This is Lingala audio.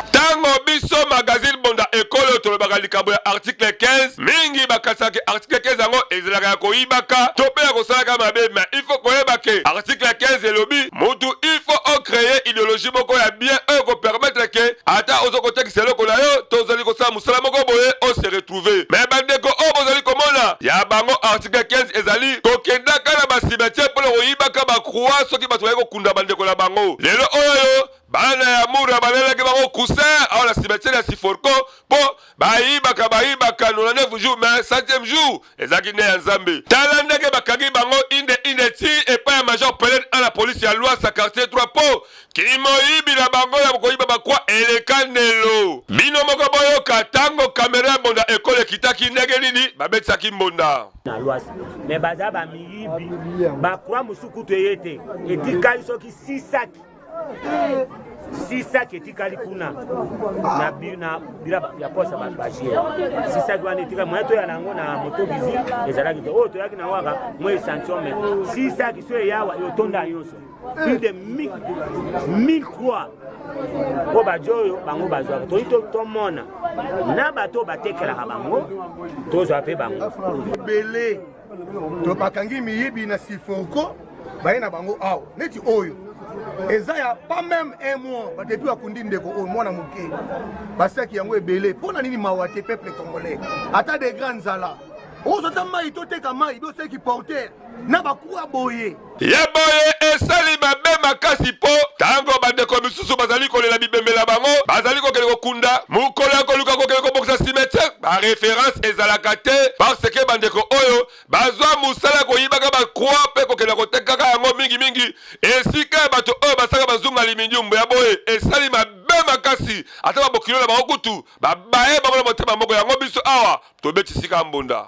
Ntango biso magazine Bonda Ekolo tolobaka likambo ya article 15, mingi bakanisaka ke article 15 yango ezalaka ya koyibaka to mpe ya kosalaka mabe, mais il faut koyeba ke article 15 elobi mutu il faut o créer ideologie moko ya bien oyo ekopermettre ke ata ozo kotekisa eloko na yo to ozali kosala mosala moko boye o se retrouver. Mais bandeko oyo bozali komona ya bango article 15 ezali kokendaka na ba cimetière mpo na koyibaka ba croix soki bato baye kokunda bandeko na bango. Lelo oyo bana ya Mura balelaki bango coussin awa na cimetière ya Siforco mpo bayibaka bayibaka 99 jours, mais 100e jour ezalaki nde ya Nzambe. Tala ndenge bakangi bango inde inde ti epai ya Major Pelene a na polisi ya Lwasa quartier 3 mpo kimoyibi na bango ya koyiba bakwa eleka ndelo. Bino moko boyoka tango kamera ya mbonda ekolo ekitaki ndenge nini babetisaki mbonda na Lwasa, mais baza bamiyibi bakwa mosusu kutu eye te, etikali soki sisaki sisaki etikali kuna na na bila ya posa bagier sisaki wana etikali moyen toya na yango na moto bizi ezalaki te. Oyo toyaki na yango kaka mwa échantillon, mais sisaki so eyawa eotonda nyonso, plus de 1000 croix oyo bajo oyo bango bazwaka. Toyi tomona na bato oyo batekelaka bango, tozwa mpe bango. Ebele to bakangi miyibi na Siforco, baye na bango awa. Neti oyo eza ya pas même un mois badepi bakundi ndeko oyo mwana moke, basaki yango ebele. Mpo na nini? Mawa te, peuple congolais, ata de grand nzala ozwa ata mai, toteka mai, bioseki porter na bakuwa boye. Ya boye esali mabe makasi, mpo ntango bandeko misusu bazali kolela bibembe na bango, bazali kokende kokunda, mokolo ya koluka kokende kobongisa cimetière, baréférence ezalaka te, parce que bandeko oyo bazwa mosala ya koyibaka bacroix mpe kokende kotekaka yango mingimingi esika ya bato oyo basalaka bazunga liminiumbu. Ya boye esali mabe makasi, ata babokilo na bango kutu babaye bango na motema moko. Yango biso awa tobeti sika mbonda.